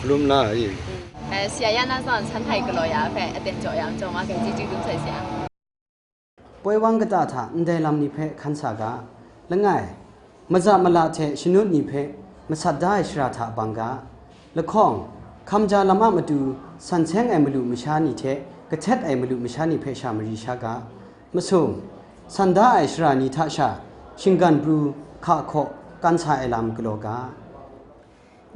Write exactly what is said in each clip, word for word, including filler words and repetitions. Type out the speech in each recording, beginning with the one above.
Lum la ai. အဲ၊ ဆရာရနာဆောင် ဆန်းထိုင်ကလော်ရာဖဲ အတင်ကြော်ရအောင် ကြော်မကဲ ကျေးဇူးတင်ဆက်ဆရာ။ Poi wang kata hta ndai lam ni hpe hkan sa ga, langai, maza mala hte shanut ni hpe masat da ai shara hta bang ga, lahkawng, hkam ja lam a matu san seng ai malu masha ni hte kahtet ai malu masha ni hpe sha mari sha ga, masum, san da ai shara ni hta sha shinggan pru hka hkaw kan sa ai lam galaw ga.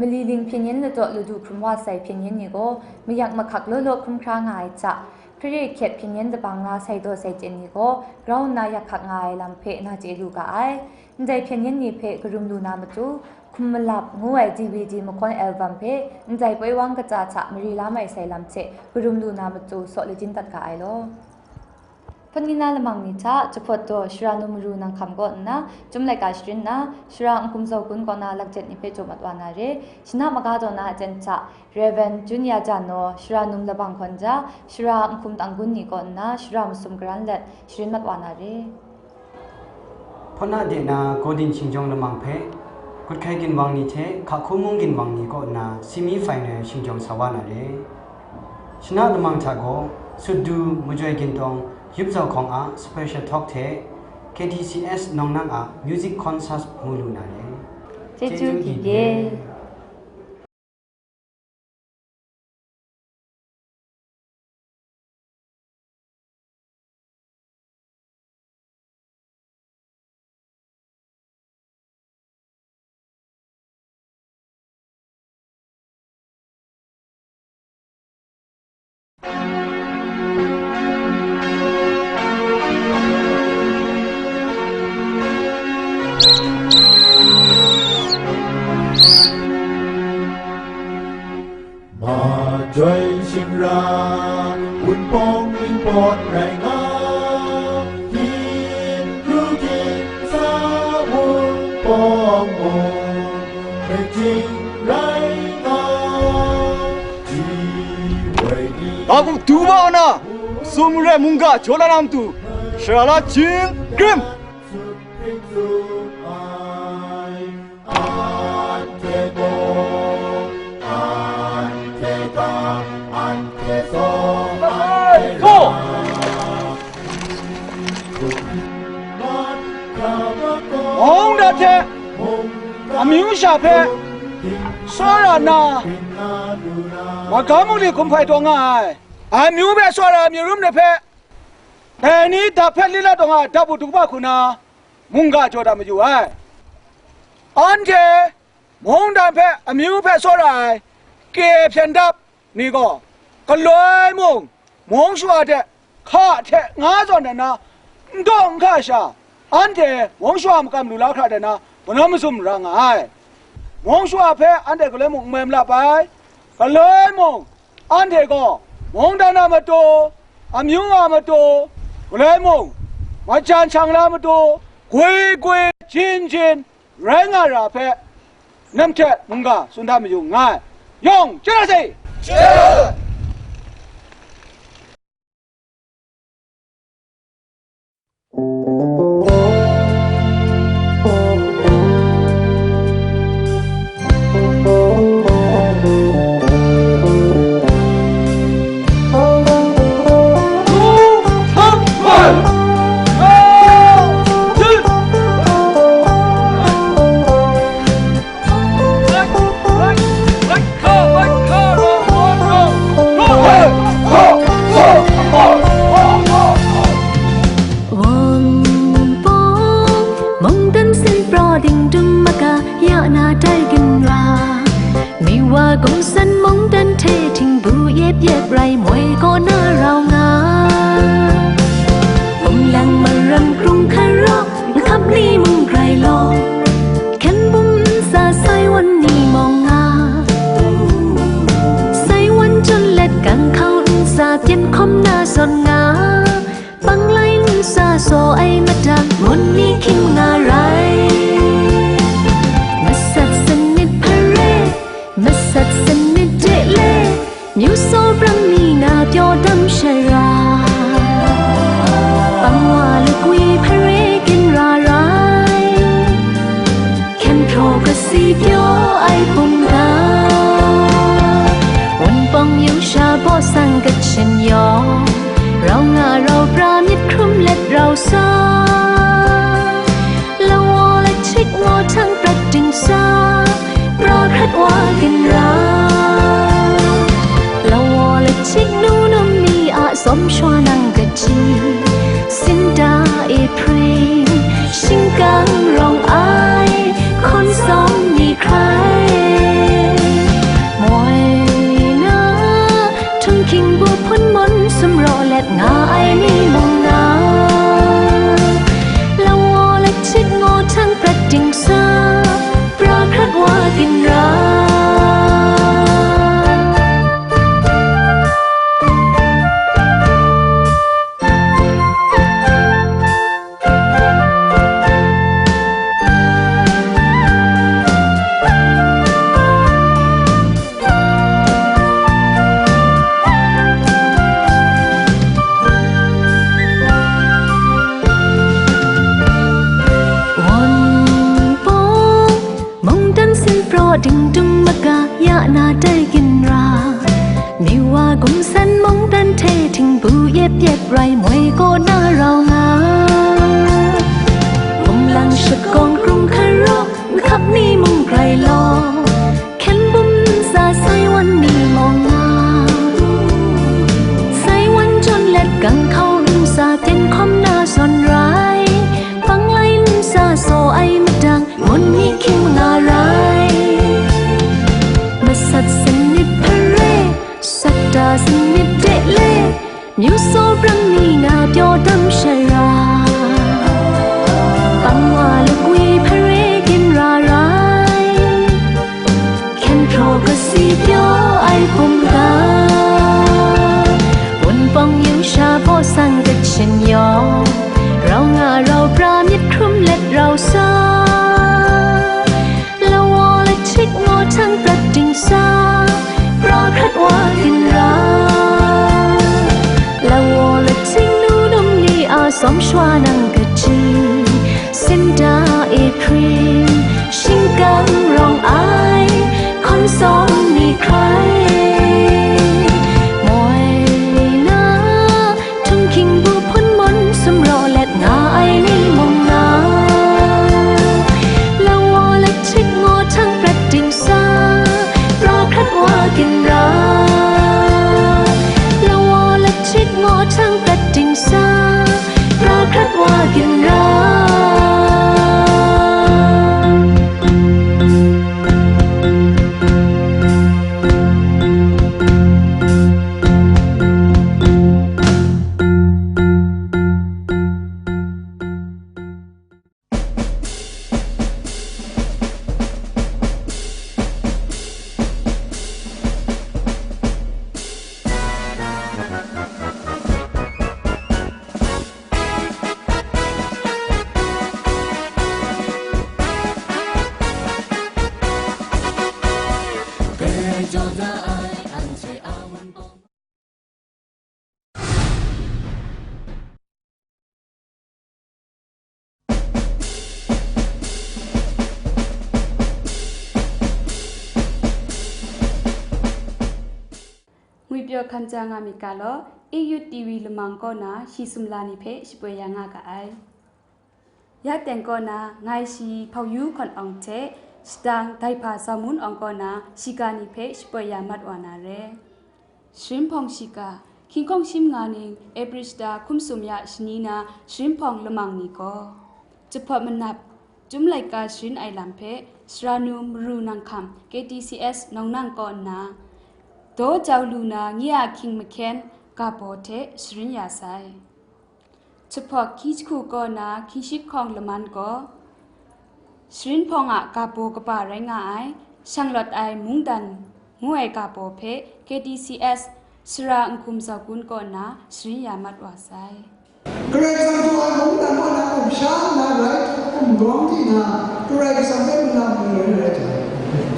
Mali ling hpyen yen ladaw ladu hkrum wa sai hpyen yen ni gaw, mayak mahkak law law hkrum hkra nga ai hta, hpare hkyet hpyen yen dabang la sai daw sai chyen ni gaw, grau nna yak hkak nga ai lam hpe na chye lu ga ai. Ndai hpyen yen ni hpe karum lu na matu, Hkum Malap ngu ai D V D mahkawn album hpe ndai poi wang kata hta mari la mai sai lam hte karum lu na matu saw lajin dat ga ai law. Hpawt ni na lamang ni hta, jahpawt daw Shara Num Maru Nang Hkam kaw nna, Chyum Laika Sharin na, Shara N Hkum Zau Kun kaw na lakjet ni hpe jaw mat wa na re. Shana maga daw na aten hta, Rev. Jun Ya Ja Naw, Shara Num Labang Hkawn Ja, Shara N Hkum Tang Kun ni kaw nna, Shara Masum Karan Let, sharin mat wa na re. Hpawt na de na Gawdin Shingjawng Lamang hpe, Guthkai Ginwang ni hte Hkahku Mung Ginwang ni kaw nna semi final shingjawng sa wa na re. Shana lamang hta gaw, Sutdu, Majoi Gintawng, Yup Zau Hkawng a Special Talk hte K T C S Nawng Nang a Music Concert mu lu na re. Chyeju gige. Majoi shingra, Wunpawng Wunpawt rai nga, Hpyin kru hpyin sa Wunpawng mung, hpyen jing rai nga, G Y D. Ga gu du wa na, sum re mungga jaw la na matu, shara la jing grim. Anhte gaw, anhte ga, anhte zawn, anhte ga. Mungdan hte amyu sha hpe tsawra nna, magam mung ni hkum hpai taw nga ai. Amyu hpe tsawra ai amyu rum ni hpe, dai ni dap hpe lila taw nga ai dap u du kaba hku na, mungga jaw dat mayu ai. Anhte mungdan hpe amyu hpe tsawra ai ke hpyen dap ni gaw, galoi mung, mung shawa de hka hte nga zawn dat na, n daw n hka sha, anhte mung shawa makam lu la hkra dat na, manaw mazum ra nga ai. Mung shawa hpe anhte galoi mung n moi malap ai. Galoi mung, anhte gaw mungdan a matu, amyu a matu, galoi mung, majan shang la matu, gwi gwi, jin jin, rai nga ra hpe, nem hte mungga tsun da mayu nngai. Yawng, chye ai! Wunpawng, mungdan sin praw dingdum maga, ya na dai ginra. Mi wa gumsan mungdan hte htingbu yep yep rai moi kaw na rau nga. Bum lang maram krung hkara, Nkap ni mung grai law, hkyen bum nsa sai wan ni mawng nga. Sai wan chun let gang hkau nsa pyen hkawm na zawn nga. Panglai nsa saw ai mada, ngun ni hkying nga rai. Masat sanit hpare, masat sanit de le, myu saw brang ni na pyaw dam shara. Pang wa lagwi hpare ginra rai, hkyen hpraw kasi pyaw ai hpung ga. Bawm shwa nang kaji, sinda e hpring, shingkang rawng ai, hkawn sawm ni hkrai. Moi na, htunghking bu hpun mawn sumraw let nga ai ni mung na, lawa lachit ngaw htang prat dingsa, pra hkrat wa ginra. Won pawng, mungdan sin praw dingdung maga ya na dai ginra, miwa gumsan mungdan hte htingbu yep yep rai moi kaw na rau nga. Gumlang shakawng krung hkaraw, nhkap ni mung grai law, hkyen bum nsa sai wan ni mawng nga. Sai wan jawn let gang hkau nsa pyen hkawm na zawn rai, panglai nsa saw ai madang, mun ni hkying nga rai. Masat sanit hpare, sata sanit de le, myu saw brang ni na pyaw dam shara, pang wa lagwi hpare ginra rai, hkyen hpraw kasi pyaw ai hpung ga, wunpawng yu sha baw sang gat shin yawng, rau nga rau pra myit hkrum let rau sa. Lawa lachit ngaw htang prat dingsa, pra hkrat wa ginra. Lawa lachit nu num li a sawm shwa nang kaji, sinda e hpring, shingkang rawng ai, hkawn sawm ni hkrai. Moi na, htunghking bu hpun mawn sumraw let nga ai ni mung na, lawa lachit ngaw htang prat dingsa, pra hkrat wa ginra. Lawa lachit ngaw htang prat dingsa, pra hkrat wa ginra. Ngwipyaw hkan ja nga myit ga law, E Youth T V lamang kaw na shi sumla ni hpe shapoi ya nga ga ai. Ya teng kaw na ngai shi Hpau Yu Hkawn Awng hte, shadang Daihpa Sau Mun Awng kaw na shiga ni hpe shapoi ya mat wa na re. Sharin hpawng shiga, hkying hkawng shim nga ning April shata hkum sum ya shani na sharin hpawng lamang ni gaw, jahpawt manap, Chyum laika sharin ai lam hpe Sara Nu Maru Nang Hkam K T C S Nawng Nang kaw nna, daw jau lu na nye a hkying mahkyen ga baw hte sharin ya sai. Jahpawt hkying jahku kaw na hkying shi hkawng laman gaw, sharin hpawng a ga baw kaba rai nga ai, shanglawt ai mungdan ngu ai ga baw hpe K T C S Sara Nhkum Zau Kun kaw nna sharin ya mat wa sai. Karai Kasang hta a mungdan kaw na hkum sha nna rai htum hkum rawng di na, Karai Kasang hpe manam lu ai rai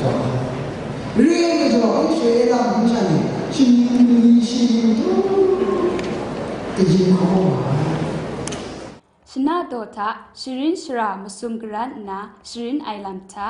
jang, re ai majaw, Israela mung sha ni, shani ni shani tu, kayin hkawm nga ai. Shana daw hta sharin shara masum garan nna sharin ai lam hta,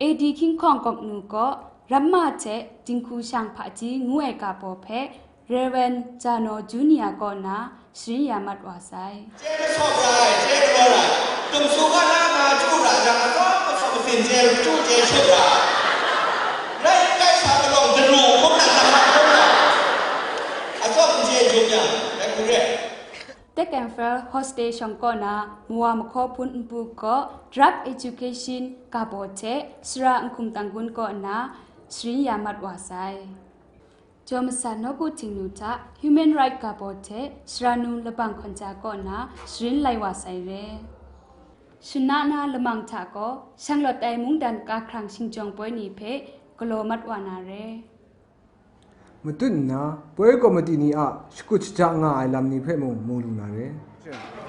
A D hkying hkawng kawk nu kaw, Ramma hte Dinghku Shang Hpaji ngu ai ga baw hpe, Reverend Janaw Junior kaw nna sharin ya mat wa sai. Chye masawp ra ai, chye galaw ra ai, tum su ga na nga chyu ra jang, atsawm masawp masin chye chyu chye shut ra ai. Rai n rai sa palawng daru hkrum na, na mat hkrum na, atsawm n chye Federal Hostage shawng kaw na Mawa Mahkaw Hpun npu kaw Drug Education Kabaw hte Sara Nhkum Tanggun kaw nna sharin ya mat wa sai. Jaw Masat Nawku Htingnu hta Human Right Kabaw hte Sara Nu Labang Hkawn Ja kaw nna sharin lai wa sai re. Shana na lamang hta gaw shanglawt ai mungdan kahkrang shingjawng poi ni hpe galaw mat wa na re. Matut nna, poi komiti ni a shakut shaja nga ai lam ni hpe mung mu lu na re.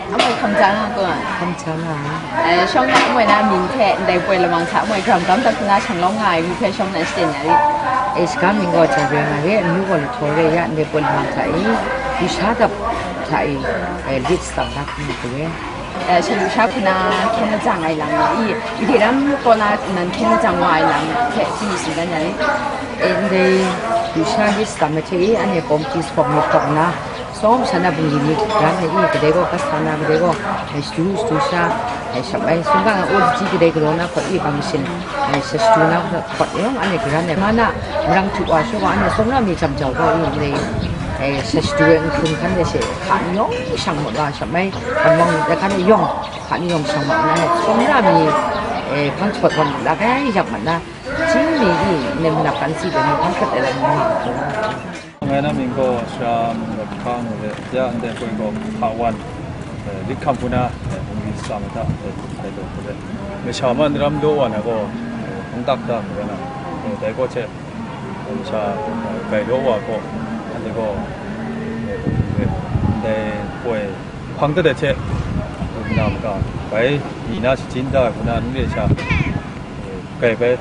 အမွေခံစားရတော့ ခံစားရအောင်။ အဲရှောင်းနဲ့အမွေနာမင်းထဲဒိုင်ပွဲလမန်စာအမွေ gram gram တစ်ခုနားဆောင်လုံးငါအယူဖဲရှောင်းနဲ့စတင်ရည်။ အဲစကားမင်းကချင်ပြန်လာရဲ့အမျိုးကလည်းထော်ရဲရနေပွဲလမန်စာအီး ဒီစားတပ်စာအီး အဲ list တပ်တာခုနကပဲ။ အဲဆလူရှာခုနာခဲနကြငိုင်လမ်းနီး Idiram kona nan khen na jang wa ai lam hte si si dan ya ni. Inde, Yusha his tamate ane kom kis pok ni pok na, som sana bungli ni ram ne i kadai go kas sana kadai go, ai stu stu sha, ai shap ai sung ga o ji kadai gro na ko i bang sin, ai sa stu na ko yong ane gran ne mana, rang tu wa sho ane som na mi cham jau ko i le, ai sa stu en kun kan de se, ka yong shang mo ga shap ai, kan mong da kan yong. Hpa ni yawng shang ma na, sawm ra mi, eh, hpang shawt wan la kai yak ma na, ching mi i nem na kan si de ni hpang shawt ai la ni ma. Ngai na ming gaw Sham Rat Hkang u le, ya ndai koi gaw Hpa Wan, eh, lit hkam hpuna, eh, English sa ma hta, eh, sai daw u le. Masha man ram daw wa na gaw, eh, hpang tak da mu na, eh, dai gaw hte, eh, masha, eh, gai daw wa gaw, anhte gaw, eh, eh, ndai koi, Hpang dat ai hte, na maga, bai, ni na shachyun da ai hku na, nure sha, kai bai,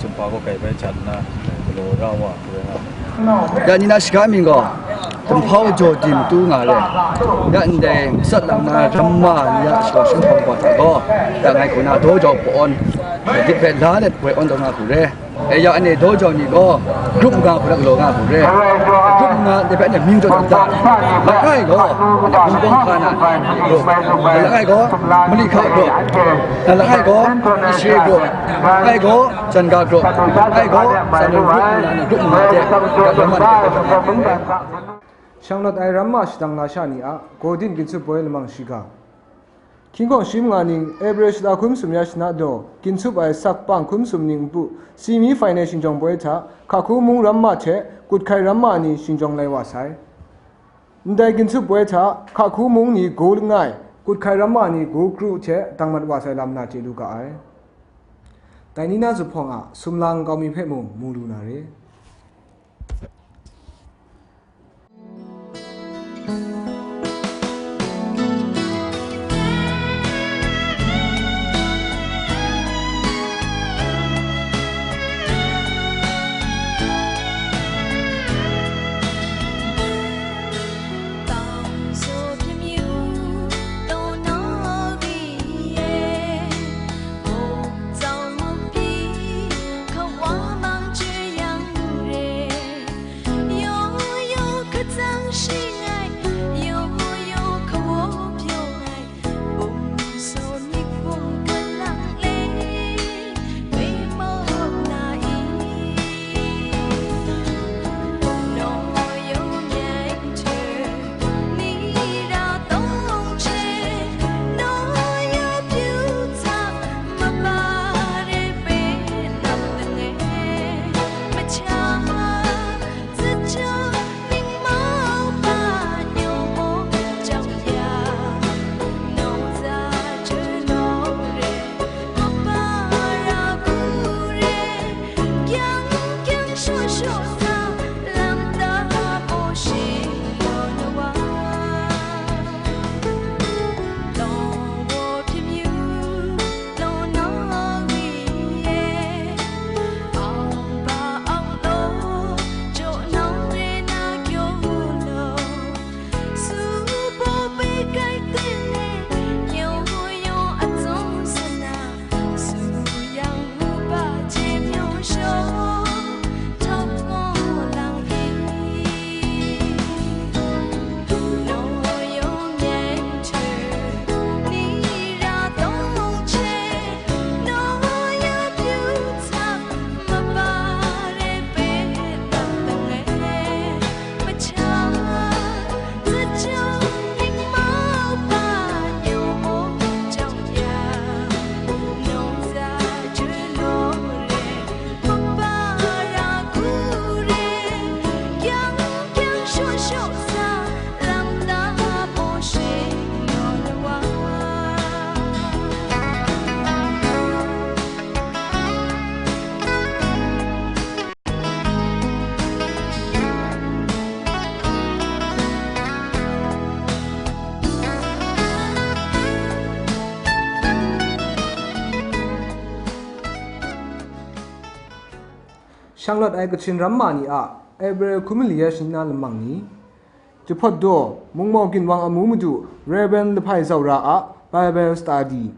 sumhpa gaw kai bai jan nna, galaw ra wa, galaw ra. Ya ni na shaga mying gaw, Tumhpau jaw di matu nga re. Ya ndai, matsat lang na ramma ni a shaw shinghpawng wa hta gaw, ya ngai hku na daw jau hpawn, dip hpe la let woi awn taw nga hku re. E ya ane daw jau ni gaw, grup nga hku na galaw nga hku re. Grup nga de hpe ane mying jaw jaw da. Langai gaw, ane Hpung Kawng Hka na grup. Langai gaw, Mali Hka grup. Na langai gaw, Ishe grup. Langai gaw, Janga grup. Langai gaw, Sanun grup, nna ane grup nga de, ya gaw man de. Shanglawt ai ramma shadang lasha ni a, Godin Ginsup Boi lamang shiga. Hkying hkawng shi manga ning, April shata hkun sum ya shana daw, ginsup ai sak pang hkun sum ning npu, si mi finance shingjawng poi hta, Hkahku mung ramma hte Kuthkai ramma ni shingjawng lai wa sai. Ndai ginsup poi hta, Hkahku mung ni go langai, Kuthkai ramma ni go kru hte dang mat wa sai lam na chye lu ga ai. Dai ni na zuphpawng a sumlang kau mi hpe mung mu lu na re. Shanglawt ai Kachin ramma ni a April hkun mali ya shani na lamang ni, Jahpawt daw, Mungmaw Ginwang amu madu Rev. Lahpai Zaura a Bible Study,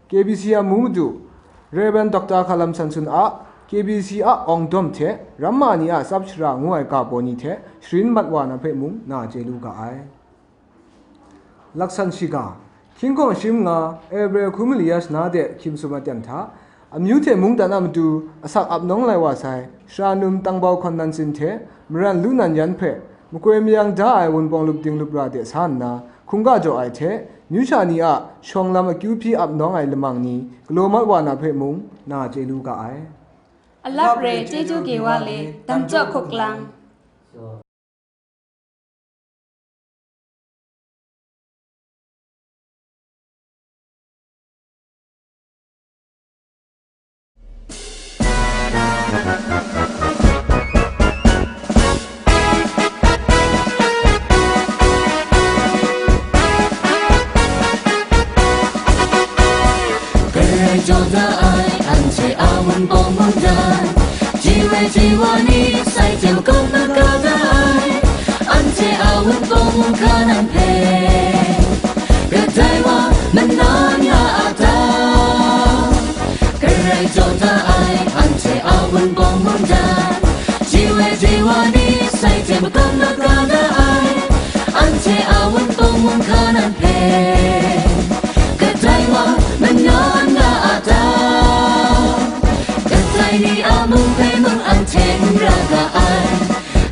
K B C amu madu Rev. Doctor Hkalam Sansun a K B C a awng dawm hte ramma ni a tsap shara ngu ai ga baw ni hte sharin mat wa na hpe mung na chye lu ga ai. Laksan shiga, hkying hkawng shi manga April hkun mali ya shana de hkying sum aten hta, amyu hte mungdan a matu asak ap nawng lai wa sai, Sara Num Tangbau Hkawn Nan Sin hte Maran Lu Nan Yan hpe makoi mayang da ai Wunpawng Lup Dinglup Ra de sa nna, hkungga jaw ai hte, myu sha ni a shawng lam akyu hpyi ap nawng ai lamang ni galaw mat wa na hpe mung na chye lu ga ai. Alap re, chyeju gye wa le, dam jaw hkuk lang. Karai jaw da ai, anhte a Wunpawng mungdan, ji wai ji wa ni sai hte makam maga da ai, anhte a Wunpawng mung hka nan hpe, kadai wa manawn nga a ta? Karai jaw da ai, anhte a Wunpawng mungdan, ji wai ji wa ni sai hte makam maga da ai, anhte a Wunpawng mung hka nan hpe, kadai wa manawn nga a ta? Kadai ni a mung hpe mung anhte n ra ga ai,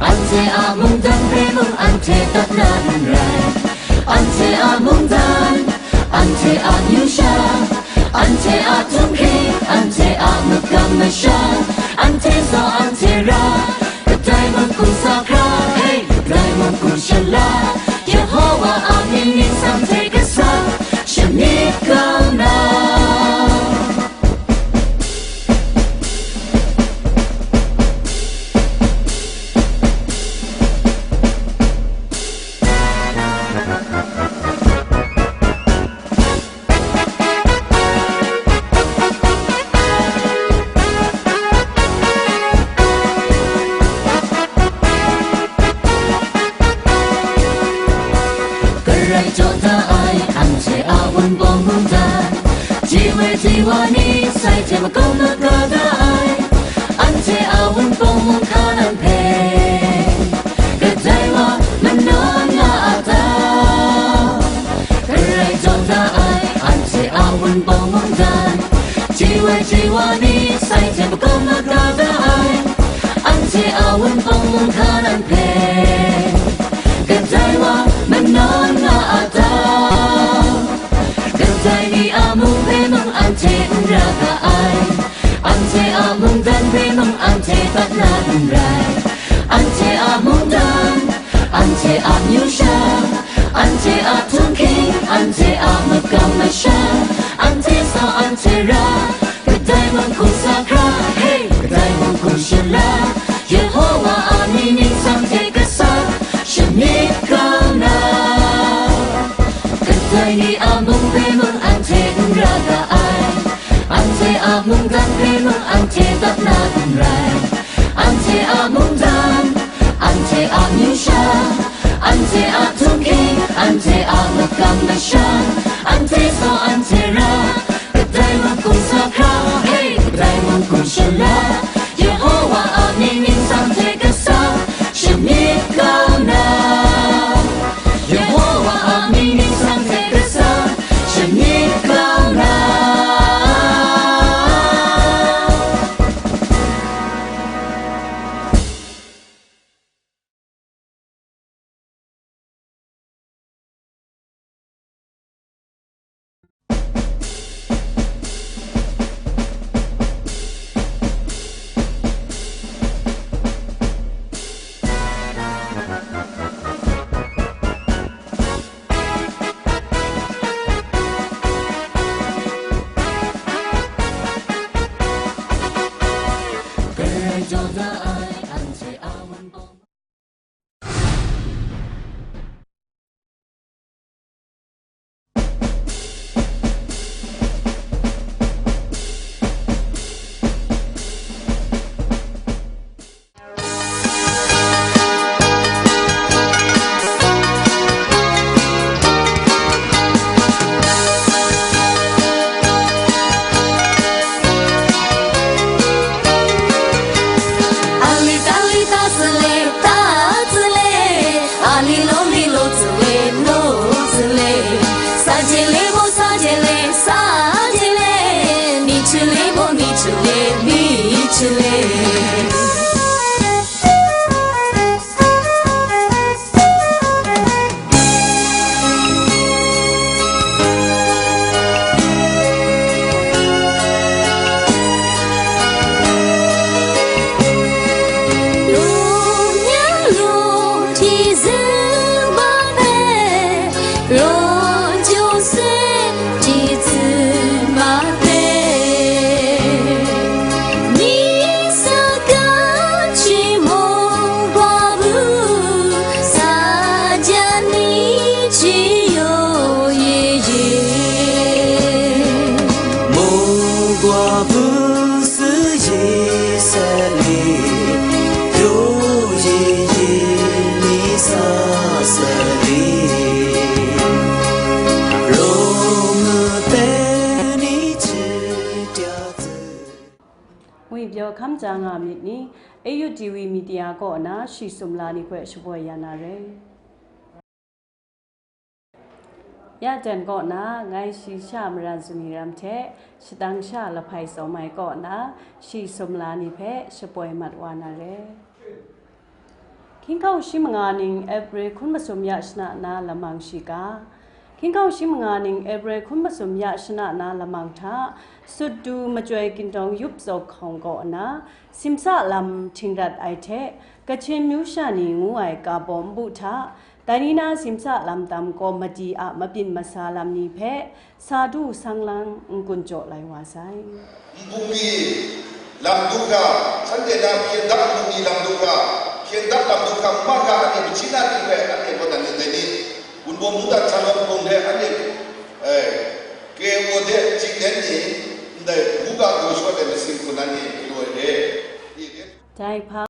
anhte a mungdan hpe mung anhte tat na n rai. Anhte a mungdan, anhte a myu sha, anhte a htunghking, anhte a makam masha, anhte tsaw anhte ra, kadai mung hkum sa hkra, hei, kadai mung hkum shala, Yehowa a mying ningsang hte kasa, shamyit kau na. Karai jaw da ai, anhte a Wunpawng mungdan, ji wai ji wa ni sai hte makam maga da ai, anhte a Wunpawng mung hka nan hpe, kadai wa manawn nga a ta? Karai jaw da ai, anhte a Wunpawng mungdan, ji wai ji wa ni sai hte makam maga da ai, anhte a Wunpawng mung hka nan hpe, kadai wa manawn nga a ta? Kadai ni a mung hpe mung anhte n ra ga ai, anhte a mungdan hpe mung anhte tat na n rai. Anhte a mungdan, anhte a myu sha, anhte a htunghking, anhte a makam masha, anhte tsaw anhte ra, kadai mung hkum sa hkra, hei, kadai mung hkum shala, Yehowa a mying ningsang hte kasa, shamyit kau na. Kadai ni a mung hpe mung anhte n ra ga ai, anhte a mungdan hpe mung anhte tat na n rai. Anhte a mungdan, anhte a myu sha, anhte a htunghking, anhte a makam masha, anhte tsaw anhte ra, kadai mung hkum sa hkra, hei, kadai mung hkum shala, Yehowa a mying ningsang hte kasa, shamyit kau na. Yehowa a mying ningsang hte kasa, shamyit kau na. Ja nga myit ni, A U T V Media kaw na shi sumla ni hpe shapoi ya na re. Ya jan kaw na, ngai shi sha Maran Sumi Ram hte, shadang sha Lahpai Sawmai kaw na, shi sumla ni hpe shapoi mat wa na re. Hkying hkau shi manga ning April hkun masum ya shana na lamang shiga, Hkying hkau shi manga ning April hkun masum ya shana na lamang hta, Sutdu Machyoi Kintawng Yup Zaw Hkawng kaw na, simsa lam htingrat ai hte, Kachin myu sha ni ngu ai ka bawm bu hta, dai ni na simsa lam tam kawmati a mabyin masa lam ni hpe, sa du sang lang n kun jaw lai wa sai. Nbungli lam du hkra, shanhte na hpyen dap nbungli lam du hkra, hpyen dap lam du hkra, ma hkra, anhte machyi na ting hpe anhte gaw dan ni dai ni, Wunpawng Mungdan Shalom hpung hte anhte, eh, K O hte ching len ni, ndai buga gaw shawt ai masing hku nan ni galaw ai re. Dai hpa